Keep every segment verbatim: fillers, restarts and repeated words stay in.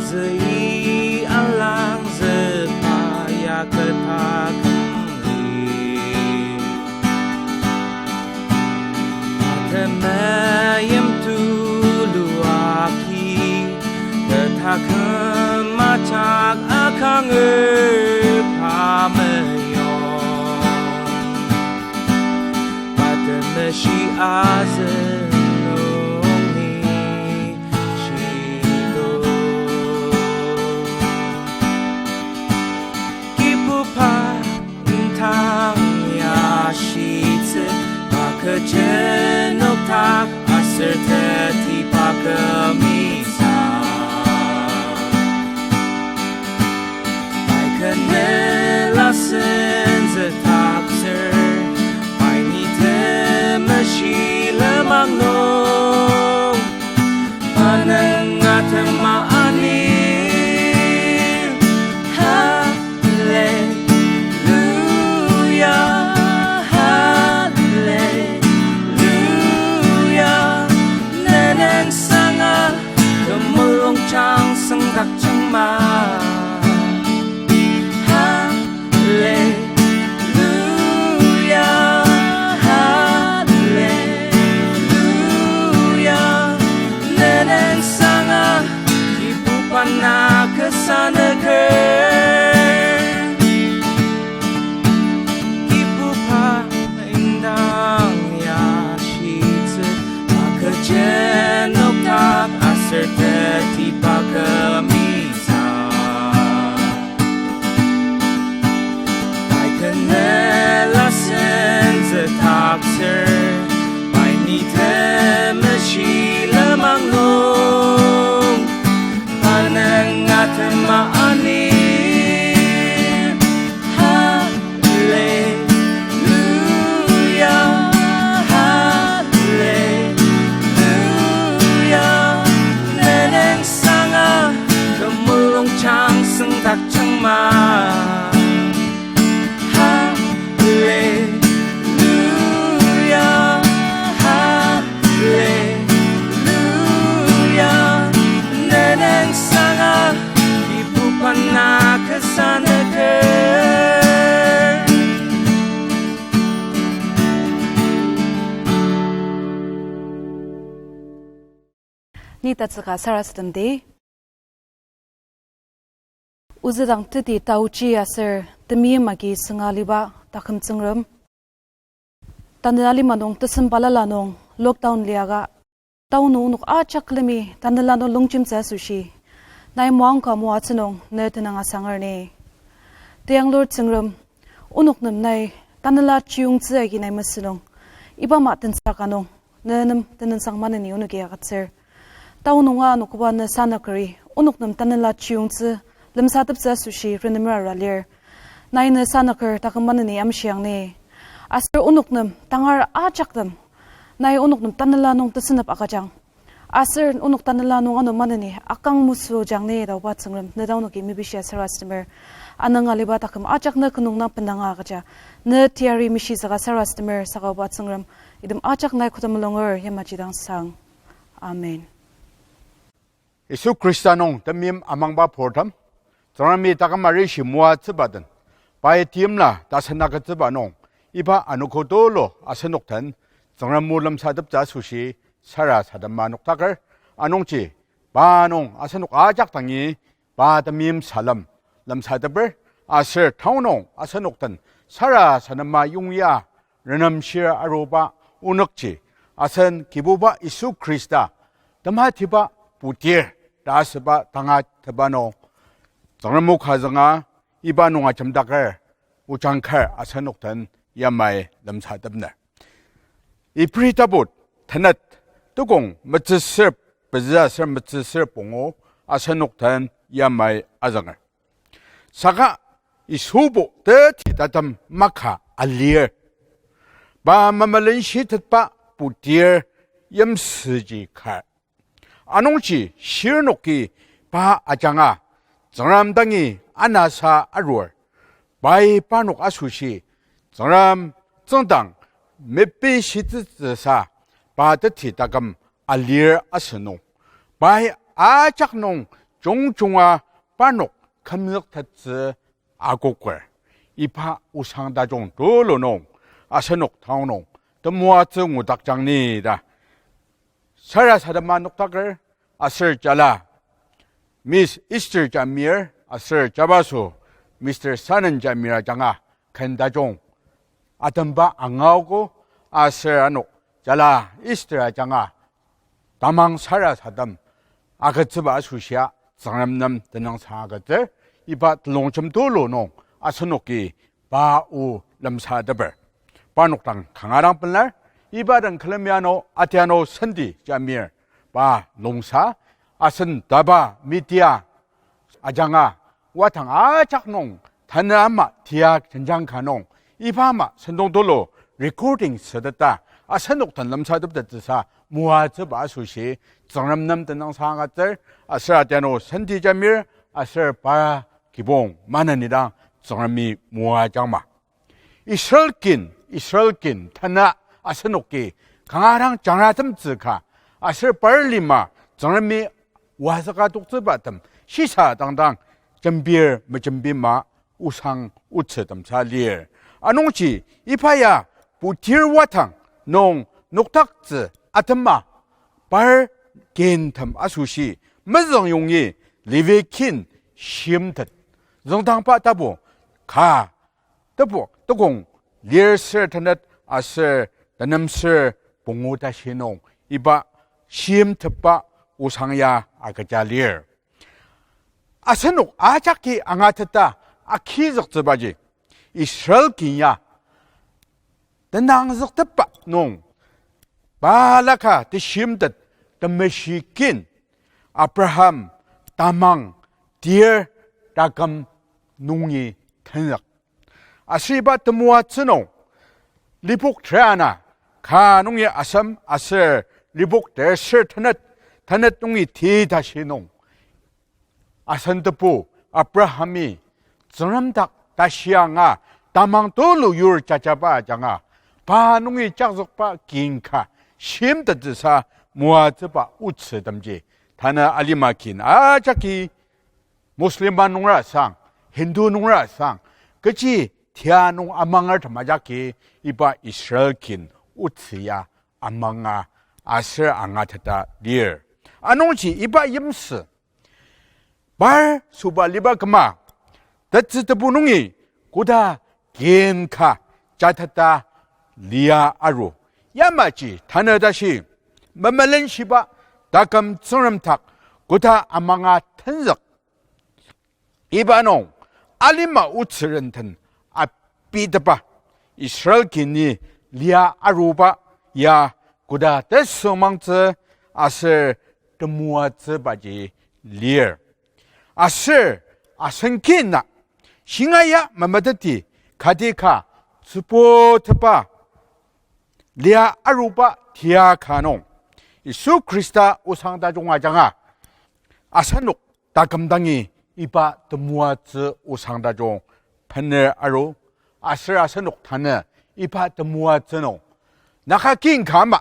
Züi alangzüba ya kü taküm li. Atemeyim tulu agi, kü taküm ajak akanger pa meyong. Pa temeshi azü nungi shido. Kibuba indang ya shitsü, pa kü jenokdak aser teti pa kü misa. Pai kü nela senzükdaktsür, pai ni temeshi lenmang nung, pa nung atema ani. Hallelujah, hallelujah, ne nüngsanga temulung jang sengdakjangma. Hallelujah, hallelujah, ne nüngsanga Kibuba na kasa nüker. Kibuba indang ya shitsü, pa kü jenokdak aser teti pa kü misa. Pai kü nela senzükdaktsür, pai ni temeshi lenmang nung, pa nung atema ani. Hallelujah, hallelujah, ne nüngsanga temulung jang sengdakjangma. Hallelujah, hallelujah, ne nüngsanga Kibuba na kasa nüker. Ni tatsüka sarasademdi. Ozüdang teti taochi aser temeim agi sünga aliba taküm Tsüngrem. Tanü alima nung tesem balala nung lockdown liaka, tao nung onok ajak külemi tanela nung longjemtsü asoshi, nai moangka moatsü nung ne tenüng asanger ni. Teyanglur Tsüngrem, onok nem nai tanela chiyungtsü agi nai mesü nung, iba ama tensa ka nung ne nem tenüngsang maneni onoki agütsür. Tao nunga anogoba ne sanükeri, onok nem tanela chiyungtsü, lemsateptsü asoshi renemer ara lir. Nai ne sanüker taküm maneni amshiang ni. Aser onok nem tangar ajaktem, nai onok nem tanela nung tesenep agüjang. Aser onok tanela nung ano maneni akang mesüjang ni ta oba Tsüngrem, ne dang onoki mepishia sarasademer. Anüng aliba taküm ajak ne kenungdang bendanga agüja, ne teyari meshitsüka sarasademer saka oba Tsüngrem, item ajak nai kotemelonger yamaji dang sang. Amen. Yisu Khrista nung temeim amangba purtem, Tsüngremi taküm arishi moatsüba den, pai teimla tasen agütsüba nung, iba anogo tulu asenok den Tsüngrem o lemsateptsü asoshi sarasadema noktaker. Anungji pa nung asenok ajak dangi pa temeim salem lemsateper, aser tao nung asenok den sarasadema yongya renemshir aruba onükji asen Kibuba Yisu Khrista tematiba putir ta asüba tangatetba nung Tsüngrem o ka zünga, iba nung ajemdaker ojangker asenok den yamai lemsatepner. Ibri tapu tenet, tukong metsüsür pezü aser metsüsür pungu asenok den yamai azünger. Saka Yisubo teti tatem maka alir, pa mamelenshi tetba putir yimsüji kar. Anungji shirnoki pa ajanga Tsüngrem dangi anasa arur. Pai parnok asoshi Tsüngrem tsüngdang mepishitsütsüsa pa teti taküm alir asünung, pai ajak nung jungjunga parnok kümzüktettsü akoker. Iba osang tajung tulu nung asenok taonung temoatsü ngudakjang ni ta sarasadema noktaker, aser jala Miss Esther Jamir aser jabaso Mister Sanan Jamir ajanga ken tajung atemba angaogo, aser ano jala Esther ajanga tamang sarasadem agütsüba asoshia Tsüngrem nem tenüngsang agütsür. Iba telongjem tulu nung asenoki pa o lemsateper. Parnok dang kanga dang pelar. Iba dang külemi ano atiano Sandy Jamir pa longsa, asen DABA media ajanga wadang ajak nung tanü ama tia jenjang ka nung iba ama sentong tulu recording süteta asenok den lemsateptettsüsa moatsüba asoshi Tsüngrem nem tenüngsang agütsür. Aser atiano Sandy Jamir aser pa kibong maneni dang Tsüngremi moajangma. Israel kin, Israel kin tanü asenoki kanga dang jangratemtsü ka, aser par lima Tsüngremi wazüka toktsübatem shisa dangdang jembir mejembima osang otsütemsa lir. Anungji iba ya putir wadang nung noktaktsü atema par kintem asoshi mezüng yongi Levi kin shimtet züngdangba tapu ka, tebu tekong lir ser tenet aser tenem ser pungu tashi nung iba shimtetba osang ya agüja lir. Asenok ajaki angateta agizüktsübaji Israel kin ya tenangzüktepba nung balaka teshimtet temeshi kin Abraham tamang tir taküm nungi tenzük. Aser iba temoatsü nung lipok ter ana ka nungi asem aser lipok ter ser tenet, tenet nungi ti tashi nung asen tebu Abrahami Tsüngrem dak tashi anga tamang tulu yur jajaba ajanga pa nungi jakzükba kin ka shimtettsüsa moatsüba otsütemji tanü alima kin ajaki Muslim nungra sang, Hindu nungra sang, kechi tia nung amangertem ajaki iba Israel kin otsü ya amanga aser angateta lir. Anungji iba yimsü par süba liba küma tetsü tebu nungi koda kin ka jateta lia aru. Yamaji tanü tashi memelenshiba taküm Tsüngrem dak koda amanga tenzük. Iba nung alima otsüren den apitepa Israel kini lia aruba ya koda tesüngmangtsü aser temoatsübaji lir. Aser asen kina shingaia memeteti kati ka tsübutepa lia aruba tia ka nung Yisu Khrista osang tajung ajanga asenok taküm dangi iba temoatsü osang tajung bener aru, aser asenok tanü iba temoatsü nung Naga kin ka ama,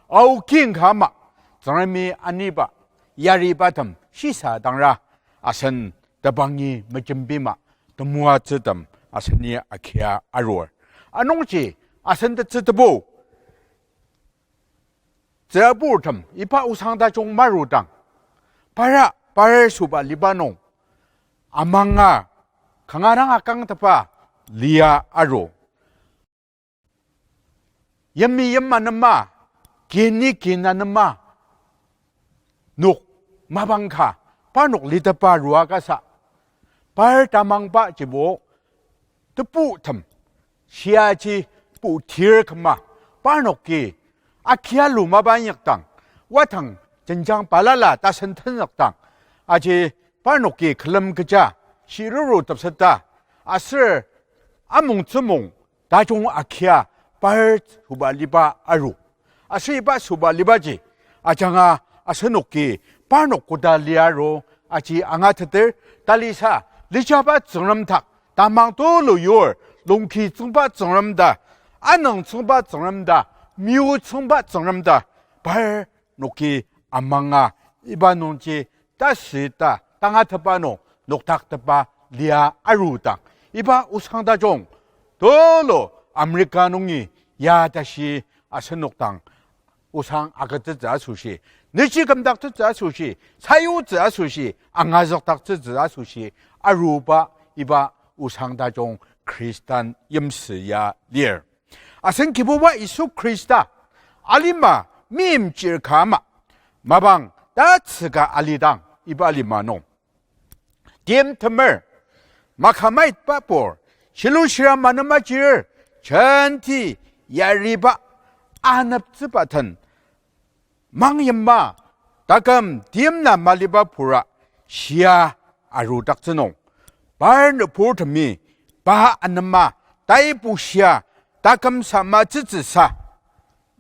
Ao kin ka ama, Tsüngremi aniba yaribatem shisadangra asen tebangi mejembima temoatsütem aseni akia arur. Anungji asen tetsü tebu tsüraburtem iba osang tajung marudang, para par süba liba nung amanga kanga dang akangtepa lia aru. Yimmi yim anema, kini kin anema, nok mapang ka parnok litepa rua kasa, par tamangba jibo tebutem shiaji putir küma parnoki akia lu mapa inyakdang, wadang jenjang balala tasen tenzükdang, aji parnoki külem kecha shiruru tepseta, aser amongtsü mong tajung akia par süba liba aru. Aser iba süba libaji ajanga asenoki parnok koda lia aru aji angateter, talisa lijaba Tsüngrem dak tamang tulu yur, longki tsüngba Tsüngrem ta, anüng tsüngba Tsüngrem ta, miu tsüngba Tsüngrem ta, parnoki amanga iba nungji tasü ta tangatetba nung nokdaktetba lia arudang, iba osang tajung tulu America nungi ya tashi asenok dang osang agütsütsü asoshi, nechi kümdaktsütsü asoshi, sayutsü asoshi, angazükdaktsütsü asoshi aruba iba osang tajung Khristan yimsü ya lir. Asen Kibuba Yisu Khrista alima meimchir ka ama, mapang tatsüka alidang iba alima nung, timtemer, makamaitba pur, shilushira manema chir, jenti yariba, aneptsüba den mangyima, taküm timla maliba pura shia arudaktsü nung, par nüburtemi pa anema tai bushia taküm samatsütsüsa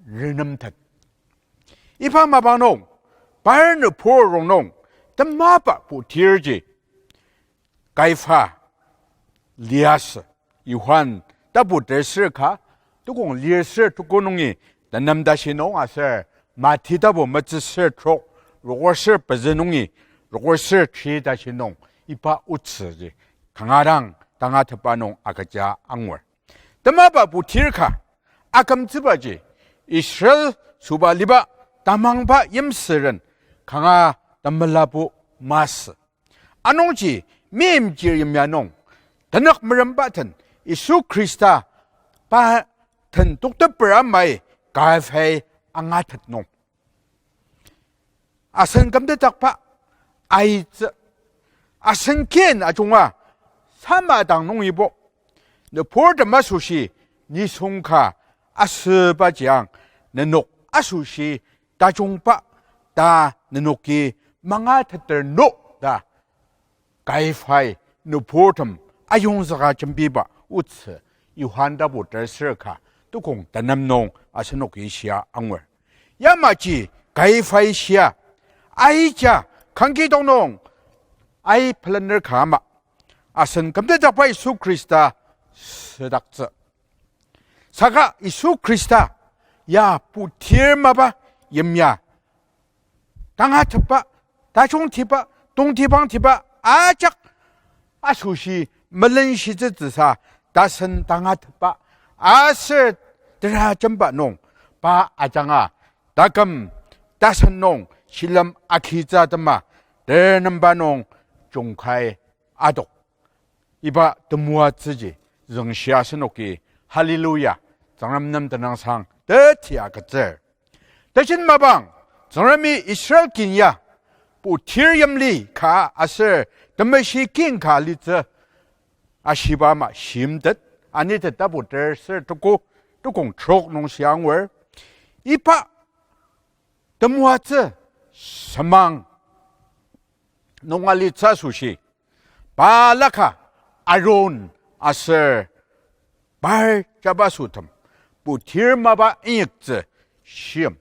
renemtet. Iba mapang nung, par nübur rongnung, temaba putirji Kaifa liasü, Johan tapu terser ka, tukong lir ser tuku nungi tenem tashi nung aser Mati tapu metsü ser trok, rokor ser pezü nungi rokor ser tri tashi nung iba otsüji kanga dang tangatetba nung agüja angur. Temaba putir ka akümtsübaji Israel sobaliba tamangba yimsüren kanga temelabu masü. Anungji meimchir yimya nung, tenük meremba den Yisu Khrista pa den tokteper amai Kaifai angatet nung, asen kümtetdakba aitsü, asen kin ajunga sama dang nungibo, nüburtem asoshi nisung ka asübaji ang, nenok asoshi tajungba ta nenoki mangateter no ta Kaifai nüburtem ayongzüka jembiba otsü Johan tapu terser ka tukong tenem nung asenoki shia angur. Yamaji Kaifai shia, aija kangkidong nung ai pelener ka ama, asen kümtetdakba Yisu Khrista südaktsü. Saka Yisu Khrista ya putir mapa yimya tangatetba, tajungtiba, tongtibangtiba ajak asoshi melenshitsütsüsa tasen tangatetba aser tera jemba nung pa ajanga taküm tasen nung shilem agitsü atema tenemba nung jungkai adok. Iba temoatsüji züngshia asenoki, hallelujah, Tsüngrem nem tenüngsang teti agütsür. Tejen mapang, Tsüngremi Israel kin ya putir yimli ka aser temeshi kin ka litsü ashiba ama shimtet, Anitet tapu terser tuku, tukong trok nung shia angur. Iba temoatsü semang nung alitsü asoshi, pa laka Aron aser par jabasotem putir mapa inyaktsü shim,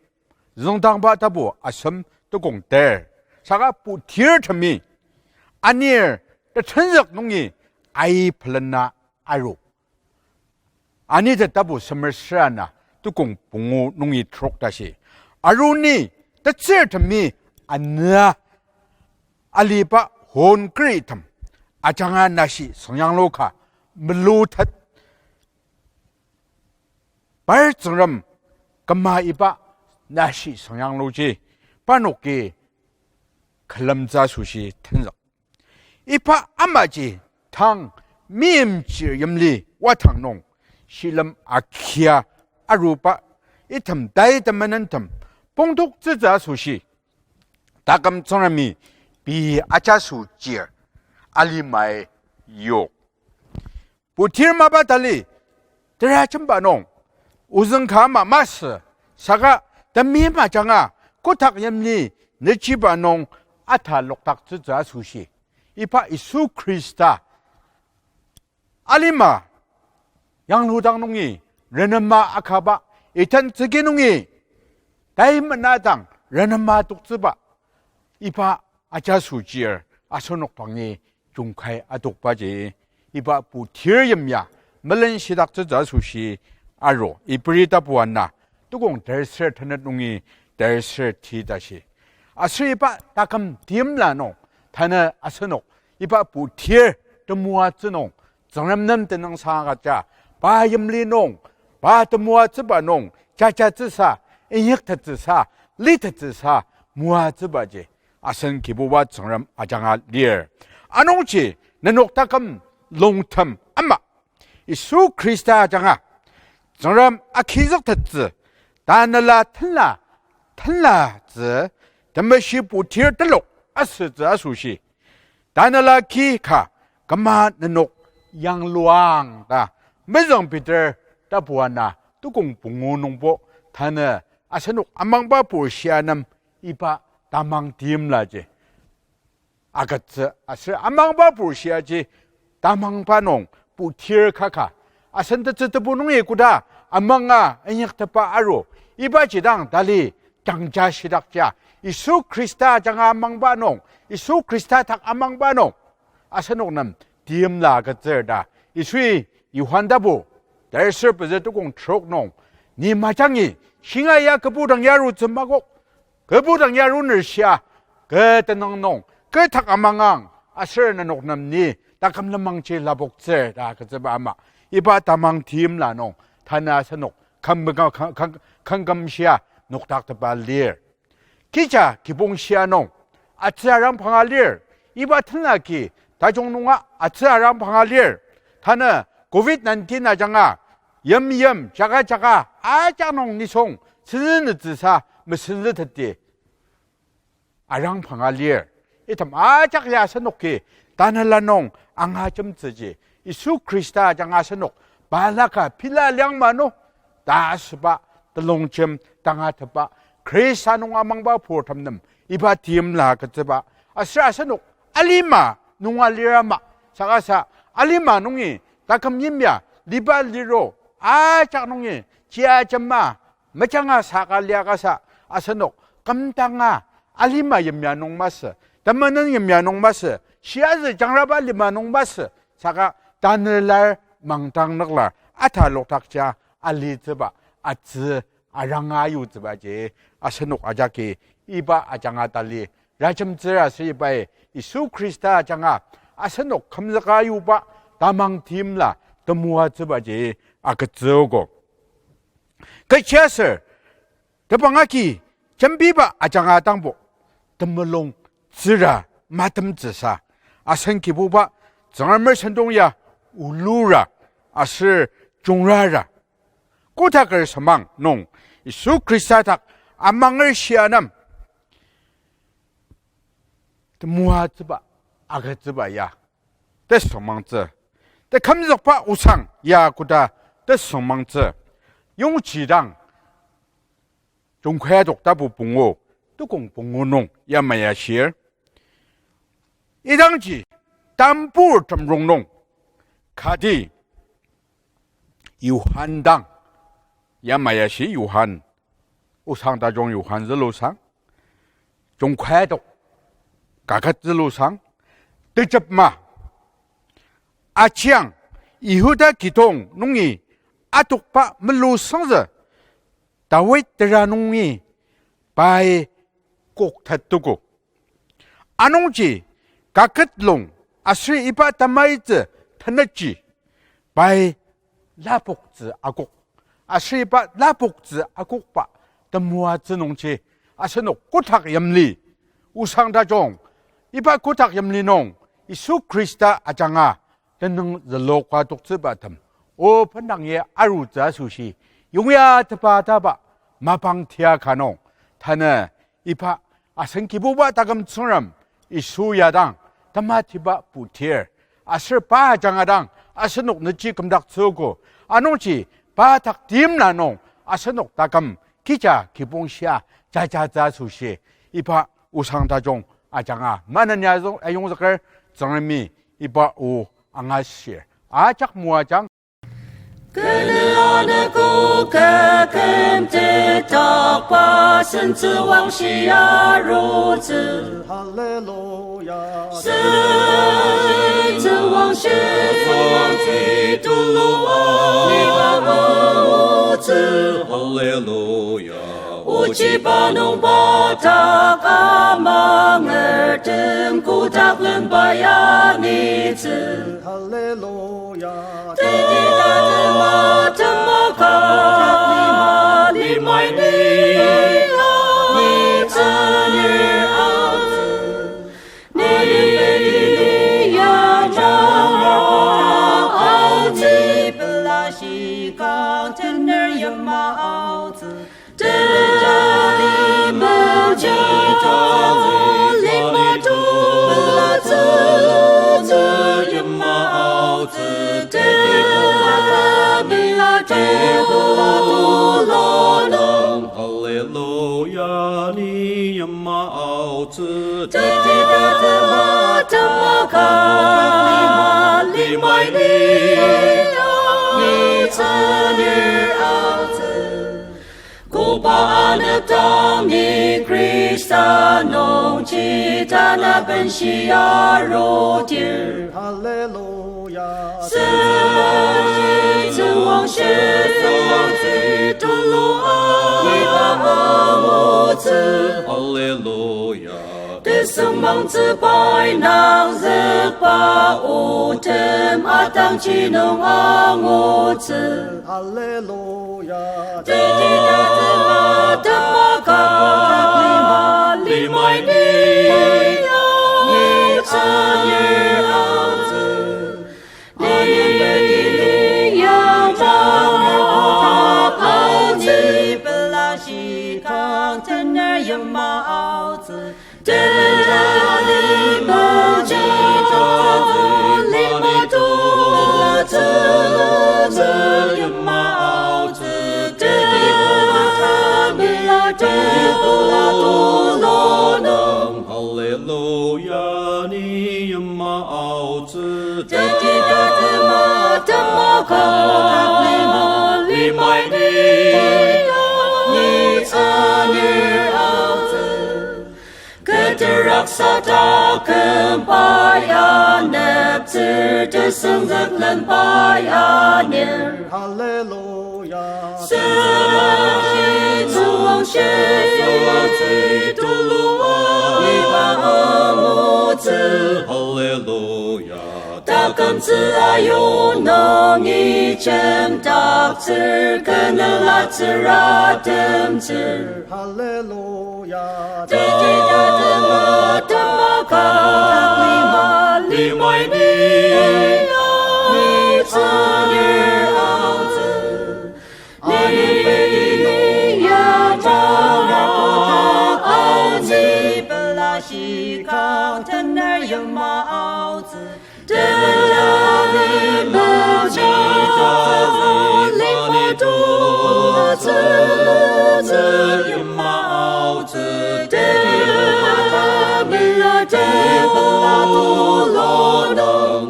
Züngdangba tapu asem tukong ter. Saka putirtemi anir tetenzük nungi ai pelena aru. Anitet tapu semer sür ana tukong pungu nungi trok tashi, Aroni tetsürtemi anüa aliba hon keritem ajanga nashi sengyanglu ka melutet, par Tsüngrem küma iba nashi sengyangluji parnoki külemtsü asoshi tenzük. Iba amaji tang meimchir yimli wadang nung shilem akia aruba item tai temenentem pongtoktsütsü asoshi taküm Tsüngremi pei ajaso chir alimai yok. Putir mapa tali tera jemba nung ozüng ka ama masü, saka temeim ajanga kotak yimli nechiba nung ata lokdaktsütsü asoshi, iba Yisu Khrista alima yangludang nungi renema akaba, Eden tsüki nungi tai mena dang renema toktsüba, iba ajaso chir asenok dangi jungkai adokbaji, iba putir yimya melenshidaktsütsü asoshi aru. Ibri tapu ana tukong terser tenet nungi terser ti tashi. Aser iba taküm timla nung Tanü asenok iba putir temoatsü nung Tsüngrem nem tenüngsang agüja, pa yimli nung, pa temoatsüba nung jajatsüsa, inyaktettsüsa, litettsüsa moatsübaji asen Kibuba Tsüngrem ajanga lir. Anungji nenok taküm lungtem ama Yisu Khrista ajanga Tsüngrem agizüktettsü, tanela tenla, tenlatsü, temeshi putir telok asütsü asoshi tanela ki ka küma nenok yangluang ta mezüng Peter tapu ana tukong pungu nungbo tanü asenok amangba purshia nem iba tamang timlaji agütsü aser amangba purshiaji tamangba nung putir kaka asen tetsü tebu nungi koda amanga inyaktepa aru, ibaji dang tali jangja shidakja Yisu Khrista ajanga amangba nung, Yisu Khrista dak amangba nung asenok nem timla agütsür ta Yisui Johan tapu terser pezü tukong trok nung, ni majangi shinga ya kübu dang ya arutsü makok, kübu dang ya aruner shia, kü tenüng nung kü dak amangang, aser nenok nem ni taküm lenmangji lapoktsür ta agütsüba ama, iba tamang timla nung tanü asenok küm-, küm-, küm-, küm-, kangkümshia nokdaktepa lir. Kija kibong shia nung atsü arang panga lir, iba tenla ki tajung nunga atsü arang panga lir. Tanü covid nineteen ajanga yimyim, jaga jaga ajak nung nisung senzü nütsüsa mesenzüteti arang panga lir. Item ajak ya asenoki tanela nung angajemtsüji Yisu Khrista ajanga asenok balaka pela liang mano ta asüba telongjem tangatetba, Khrista nung amangba purtem nem iba timla agütsüba, aser asenok alima nunga lir ama, saka sa alima nungi taküm yimya liba liro ajak nungi chia jema mejanga saka liakasa asenok kümdanga alima yimya nung masü, temenen yimya nung masü, shiazü jangraba lima nung masü, saka tanela mangdang nükla atalokdakja alitsüba atsü aranga yutsübaji asenok ajaki iba ajanga tali rajemtsür aser ibai Yisu Khrista ajanga asenok kümzüka yuba tamang timla temoatsübaji agütsüogo. Kechiaser tebang agi jembiba ajanga dangbo temulung tsüra matemtsüsa asen Kibuba Tsüngremer sentong ya ulura aser jungrara kotaker semang nung Yisu Khrista dak amanger shia nem temoatsüba agütsüba ya tesüngmangtsü, tekümzükba osang ya koda tesüngmangtsü. Yongji dang Jungkai adok tapu pungu, tukong pungu nung yamai ashir. Idangji tambur temrong nung kati Johan dang yamai ashi, Johan, osang tajung Johan zülusang, Jungkai adok kaket zülusang, tejepma achiang Yihuda kidong nungi atokba melusangzü Dawid tera nungi pai koktettogo. Anungji kaket lung aser iba tamaitsü tenetji pai lapoktsü akok. Aser iba lapoktsü akokba temoatsü nungji asenok kotak yimli, osang tajung, iba kotak yimli nung Yisu Khrista ajanga tenüng züluka toktsübatem o bendang ya arutsü asoshi yongya tepa taba mapang tia ka nung, tanü iba asen Kibuba taküm Tsüngrem Yisu ya dang tematiba putir, aser pa ajanga dang asenok nüji kümdaktsüogo. Anungji pa dak timla nung asenok taküm kija kibong shia jajatsü asoshi iba osang tajung ajanga maneni azü ayongzüker. Tsüngremi iba o angashir ajak moajang. Kü nü anogo kü küm tetakba sentsü wangshi arutsü. Hallelujah. Sentsü wangshi tulu aliba arutsü. Hallelujah. Shiba nungba dak amangertem kotak lemba ya nitsü. Hallelujah. Teti tatema temaka limai ni ya nitsü lir aotsü. Ni ya jama aotsü pela shikang tener yama aotsü. Hallelujah, ni yama aotsü. Limai ni ya nitsü lir aotsü. Koba anepdang ni Khrista nungji tanaben shia arudir. Hallelujah. Sarashi tsüngwangshi sarashi tulua iba angutsü. Hallelujah. Tesüngmangtsü pai nangzükba otem atangji nung angutsü. Hallelujah. Teti tatema temaka limai ni ya nitsü lir aotsü. Ni ya jama aotsü pela shikang tener yama aotsü. Hallelujah, ni yama aotsü. Limai ni ya nitsü lir aotsü. Keteraksa taküm pai aneptsür, tesüngzük len pai anir. Hallelujah. Sarashi tsüngwangshi sarashi tulua iba angutsü. Hallelujah. Takümtsü ayonung ijem taktsür, kenelatsüra temtsür. Hallelujah. Teti tatema temaka limai ni ya nitsü lir aotsü. Ni ya jama aotsü pela shikang tener yama aotsü.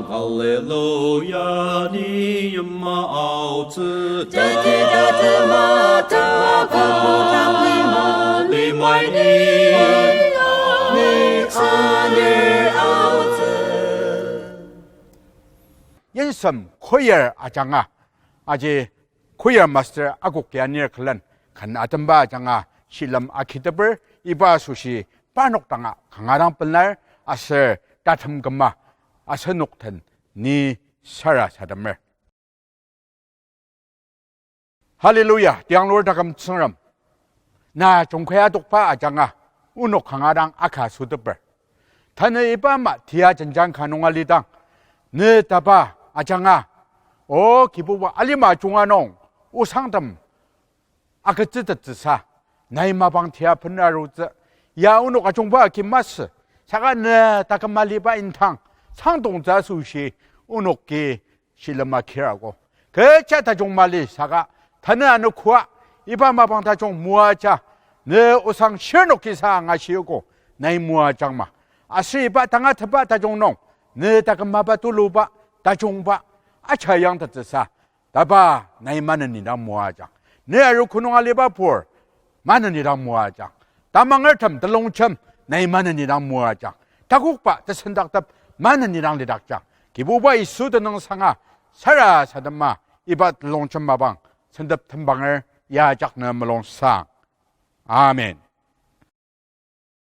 Hallelujah, ni yama aotsü. Limai ni ya nitsü lir aotsü. Yensem choir ajanga, aji choir master akok ya nir külen, ken atemba ajanga shilem akiteper, iba asoshi parnok danga kanga dang pelar, aser tatem küma asenok den ni sarasademer. Hallelujah, tianglur taküm Tsüngrem. Na jungkai adokba ajanga, onok kanga dang aka süteper. Tanü iba ama tia jenjang ka nung alidang, ne taba ajanga, O Kibuba, alima junga nung osangtem agütsütettsüsa, nai mapang tia bener arutsü, ya onok ajungba agi masü, saka ne taküm aliba indang sangdongtsü asoshi onoki shilem akirago. Kecha tajung mali saka, tanü anogo iba mapang tajung moaja, ne osang shirnokisa angashiogo, nai moajangma. Aser iba tangatetba tajung nung, ne taküm mapa tuluba, tajungba, aja yangtettsüsa, taba nai maneni dang moajang. Ne arogo nung aliba pur, maneni dang moajang. Tamangertem telongjem nai maneni dang moajang. Takokba tesendaktep maneni dang lidakjang. Kibuba Yisu tenüngsanga sarasadema iba telongjem mapang sentep tembanger ya ajak ne mulungsang. Amen.